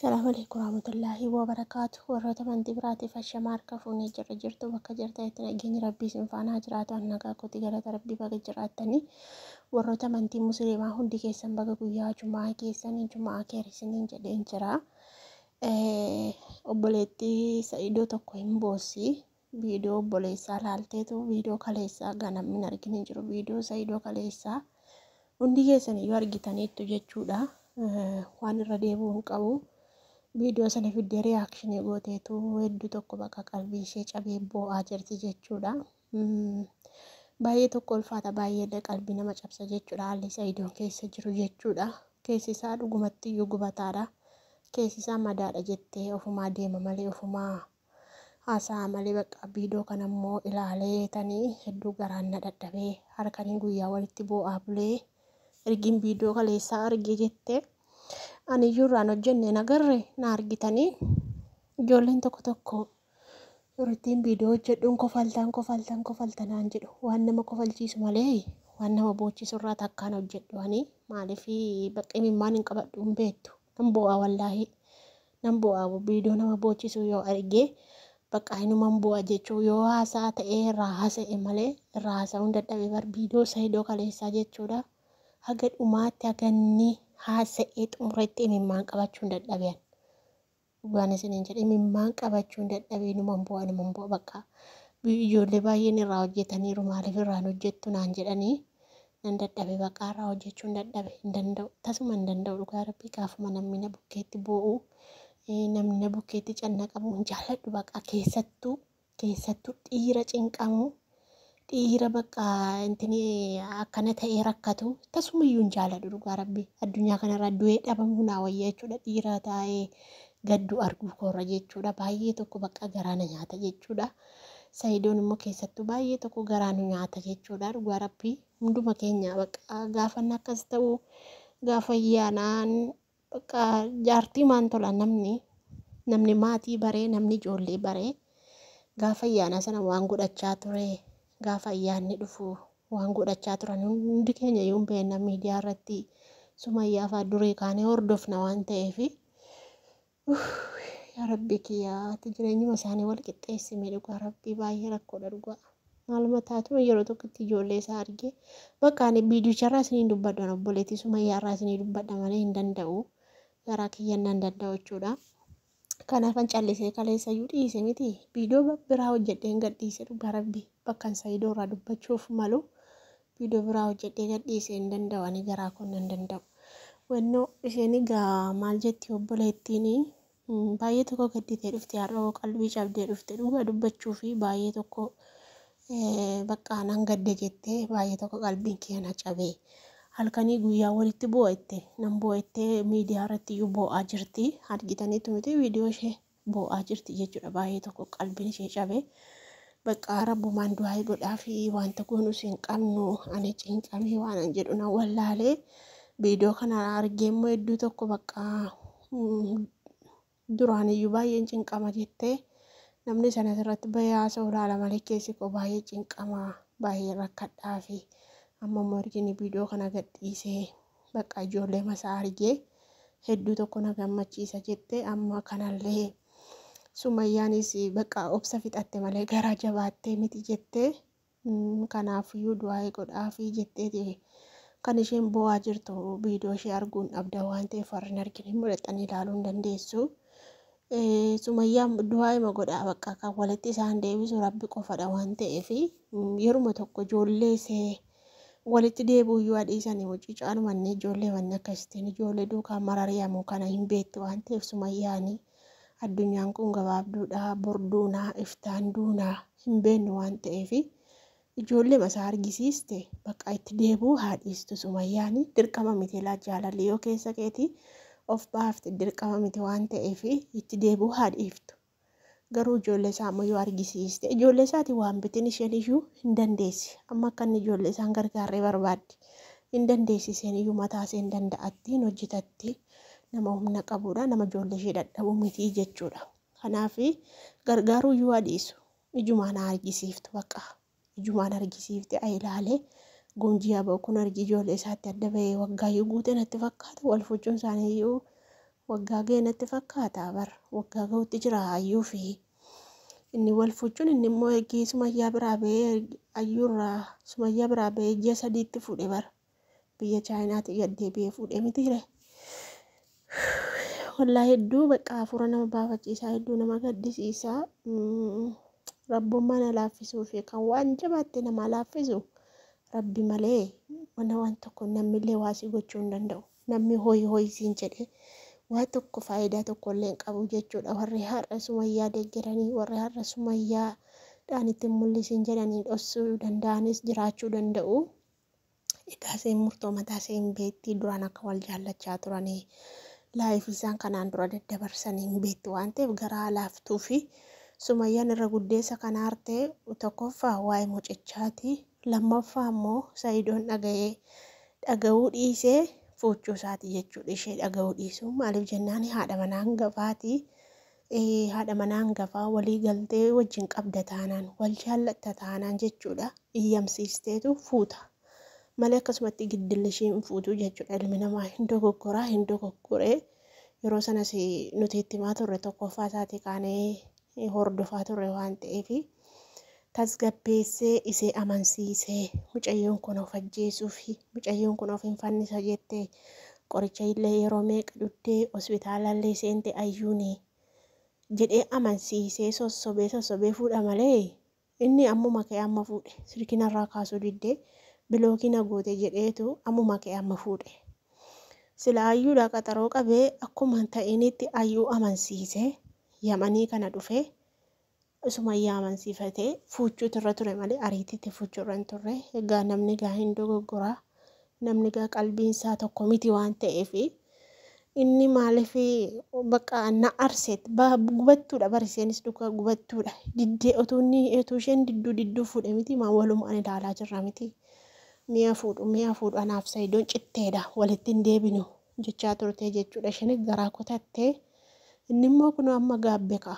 Salaamu alaikum warahmatullaahi wabarakaatu. Warroota amantii biraatiif ashamaa harka fuunee jirra jirtu bakka jirtanitti nageenyi rabbii isin faana haa jiraatu. An nagaa kooti galata rabbii baga jiraattanii. Warroota amantii musliimaa hundi keessan baga guyyaa jumaa keessanii jumaa keer isiniin jedheen jira. Obboleettii Sa'idoo tokko hin boossi. Viidiyoo obboleessaa laalteetu viidiyoo kaleessaa ganamni hin argin hin jiru. Viidiyoo Sa'idoo kaleessaa hundi keessan iyyuu argitaniittu jechuudha. Waan irra deebi'uu hin qabu. Viidiyoo sana fiddee riyaakshinii gooteetu hedduu tokko bakka qalbii ishee cabee boo'aa jirti jechuudha. Baay'ee tokko ulfaata baay'ee illee qalbii nama cabsa jechuudha haalli Sa'idoon keessa jiru jechuudha. Keessi isaa dhugumatti iyyuu gubataadha. Keessi isaa madaadha jettee ofumaa deema malee ofumaa haasa'a malee bakka viidiyoo kana immoo ilaalee tanii hedduu garaan na dadhabee halkanii guyyaa walitti boo'aa bulee ergiin viidiyoo kaleessaa argee jette ani iyyuu irraan hojjenne nagarre na argitanii ijoolleen tokko tokko yeroo viidiyoo hojjedhuun kofaltan kofaltan kofaltan naan jedhu waan nama kofalchiisu malee waan nama boochisu irraa takkaan hojjedhu ani maaliif bakka imimmaan hin qabadhu hin beektu nan boo'a wallaahi nan boo'a viidiyoo nama boochisu yoo argee bakka inuman boo'a jechuu yoo haasaa ta'ee irraa haasa'e malee irraa haasa'uun dadhabee bar viidiyoo Sa'idoo kaleessaa jechuudha. Haga dhumaatti haga inni haasa'ee xumuretti imimmaan qabachuun dadhabeen. Dhugaan isiniin jedhe imimmaan qabachuun dadhabee inuman boo'a inuman boo'a bakka ijoollee baay'een irraa hojjetaniiru maaliif irraan hojjettu naan jedhanii nan dadhabe bakka irraa hojjechuun dadhabe hin danda'u tasuma hin danda'u dhugaa rabbii gaafuma namni na bukkeetti boo'u namni na bukkeetti cannaqamu hin jaalladhu bakka keessattuu keessattuu dhiira cinqamu dhiira bakka intini akkana ta'ee rakkatu tasumayyuu hin jaalladhu dhugaa rabbii addunyaa kanarraa du'ee dhabamuu naa wayya jechuudha dhiira taa'ee gaddu arguu koorra jechuudha baay'ee tokko bakka garaa na nyaata jechuudha. Sayidoon immoo keessattuu baay'ee tokko garaa nu nyaata jechuudha dhugaa rabbii hunduma keenya bakka gaafa inni akkas ta'u gaafa ayyaanaan bakka jaartii maan tola namni namni maatii baree namni ijoollee baree gaafa ayyaanaa sana waan godhachaa ture gaafa ayyaanni dhufu waan godhachaa turan hundi keenya iyyuu hin beekna miidiyaa irratti sumayyaa fa'aa durii kaanee hordofna waan ta'eef yaa rabbi kiyyaa ati jireenyuma isaanii wal qixxeessime dhugaa rabbii baay'ee rakkoodha dhugaa. Maaluma taatuma yeroo tokkotti ijoollee isaa argee bakka ani viidiyocharraa isiniin dubbadhu ani obboleettii sumayyaarraa isinii dubbadha malee hin danda'u. Garaa kiyyan nan danda'u jechuudha. Kanaafan callisee kaleessa iyyuu dhiise miti viidiyoo biraa hojjedheen gadhiise dhugaa rabbii bakkan Sayidoo irraa dubbachuuf malu viidiyoo biraa hojjedhee gadhiise hin danda'u ani garaa koon nan danda'u. Wannoo isheen egaa maal jetti obboleettiin baay'ee tokko gadditee dhufte har'a qalbii cabdee dhufte dhugaa dubbachuu fi baay'ee tokko bakka nan gadde jettee baay'ee tokko qalbiin kiyya na cabee halkanii guyyaa walitti boo'ette nan boo'ettee miidiyaa irratti iyyuu boo'aa jirti argitaniitu miti viidiyoo ishee boo'aa jirti jechuudha baay'ee tokko qalbiin ishee cabee bakka rabbumaan du'aa godhaa fi wanta goonus hin qabnu ani cinqamee waan an jedhu nan wallaalee viidiyoo kana argee immoo hedduu tokko bakka duraan iyyuu baay'een cinqama jettee namni sana asirratti bahee haasa'u ilaala malee keessi koo baay'ee cinqama baay'ee rakkadhaa fi amma immoo ergini viidiyoo kana gadhiisee bakka ijoollee masaa argee hedduu tokko na gammachiisa jette amma kanallee sumayyaanis bakka obsa fixatte malee garaa jabaattee miti jettee kanaafiyyuu du'aa godhaafii jetteeti kan isheen boo'aa jirtu viidiyoo ishee arguun dhabda waan ta'eef warri hin argine mul'atanii ilaaluu hin dandeessu. Sumayyaan du'aa godhaa bakka kan walitti isaan deebisu rabbi qofadha waan ta'eef yeruma tokko ijoollee ishee walitti deebi'u iyyuu adiisanii mucicaan manni ijoollee manni akkasitiin ijoollee duukaa marari'amu kana hin beektu waan ta'eef sumayyaanii addunyaan kun gabaabduudha bor duunaa iftaan duunaa hin beeknu waan ta'eef ijoollee masaa argisiiste bakka itti deebi'u haa dhiistu sumayyaanii dirqama miti laa jaalalli yoo keessa keetii of baafte dirqama miti waan ta'eef itti deebi'u haa dhiiftu. Garuu ijoollee isaa ammoo yoo argisiiste ijoollee isaati waan bitin isheen iyyuu hin dandeessi. Amma akka inni ijoollee isaan gargaarree barbaaddi. Hin dandeessi isheen iyyuu mataa isheen danda'atti hin hojjetatti nama humna qabudha nama ijoollee ishee dadhabu miti jechuudha. Kanaaf gargaaruu iyyuu haa dhiisu. Ijumaan haa argisiiftu bakka. Ijumaan argisiifte haa ilaalee gumjii aboo kun argi ijoollee isaatti adda bahee waggaayyuu guute natti fakkaata wal fuchuun isaanii iyyuu Waggaa ga'e natti fakkaata bar waggaa ga'utti jira Ayyuu fi inni wal fuuchuun inni immoo ergi Sumayyaa biraa ba'ee Ayyuurraa Sumayyaa biraa ba'ee ji'a 3tti fuudhe bar biyya Chaayinaatti gad deebi'ee fuudhe mitiire. Wallaahi hedduu bakka hafuura nama baafachiisaa, hedduu nama gaddisiisaa. Rabbummaa na laaffisuu fi kan waan jabaatte nama laaffisu Rabbi malee mana waan tokko namnillee waa si gochuu hin danda'u. Namni hoyi hoyi siin jedhee waa tokko faayidaa tokko illee hin qabu jechuudha. Warri har'a Sumayyaa deeggaranii, warri har'a Sumayyaa dhaan itti mul'isin jedhanii dhossuu danda'anis jiraachuu danda'u. Egaa isheen murtoo mataa ishee hin beekti. Duraan akka wal jaallachaa turanii laayif isaan kanaan dura daddabarsanii hin beekti waan ta'eef garaa laaftuu fi Sumayyaan irra guddeessa kan aarte tokkoffaa waa'ee mucichaati. Lammaffaa immoo Sa'idoon dhaga'ee dhaga'uu dhiisee fuuchuu isaati jechuudha. Ishee dhaga'uu dhiisuu maaliif jennaan haadha manaa hangafaati. Haadha manaa hangafaa walii galtee wajjin qabda taanaan wal jaallatta taanaan jechuudha. Iyyamsiisteetu fuuta. Malee akkasumatti giddilli ishee hin fuutu jechuudha. Ilmi namaa hin dogoggoraa, hin dogoggoree yeroo sanas nuti itti himaa turre tokkoffaa isaatii kaanee hordofaa turre waan ta'eef tasgabbeessee isee amansiisee mucayyoon kun of ajjeesuufi mucayyoon kun of hin fannisa jettee qoricha illee yeroo meeqa dhuddee hospitaalallee seente Ayyuuni jedhee amansiisee sossobee sossobee fuudha malee inni ammuma ka'ee amma fuudhe silkii narraa kaasuu diddee bilookii na goote jedheetu ammuma ka'ee amma fuudhe. Sila Ayyuudha qaxaroo qabee akkuma ta'initti Ayyuu amansiisee Yamanii kana dhufee Sumayyaa amansiifatee fuuchuutu irra ture malee ariitiitti fuuchuu irra hin turre. Egaa namni gaa hin dogoggora. Namni gaa qalbiin isaa tokko miti waan ta'eef inni maaliif bakka na arseet gubattuudha bari isheenis dhugaa gubattuudha. Diddee utuu inni utuu isheen didduu didduu fuudhe miti maa walumaan ilaalaa jirra miti. Mi'a fuudhu mi'a fuudhu anaaf Sa'idoon citteedha walitti hin deebinu jechaa turte jechuudha. Isheenis garaa kutattee inni immoo kunoo amma gaabbe ka'a.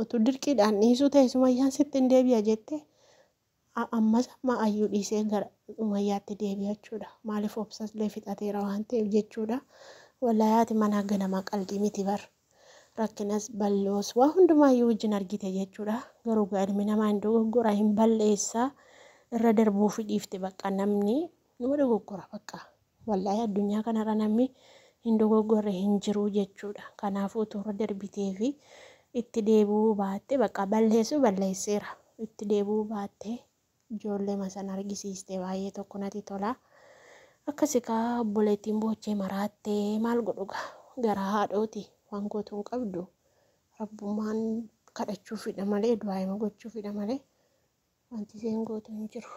Utuu dirqiidhaan dhiisuu ta'e Sumayyaan sitti hin deebi'a jette ammas amma Ayyuu dhiisee gara Sumayyaatti deebi'a jechuudha. Maaliif obsasllee fixateera waan ta'eef jechuudha. Wallaahi haati manaa ganamaa qaldii miti bar. Rakkinas bal'oos waa hundumaayyuu wajjin argite jechuudha. Garuu gaa ilmi namaa hin dogoggora, hin balleessa, irra darbuufi dhiifte bakka namni nama dogoggora bakka. Wallaahi addunyaa kanarra namni hin dogoggorre hin jiru jechuudha. Kanaafuu utuu irra darbiteefi itti deebi'uu baatte bakka balleessuu balleesseera. Itti deebi'uu baatte ijoolleema sana argisiiste baay'ee tokko natti tola. Akkasi kaa obboleettiin boochee maraattee maal godhu gaa garaa haadhooti waan gootu hin qabdu. Rabbummaan kadhachuufidha malee du'aayima gochuufidha malee wanti isheen gootu hin jiru.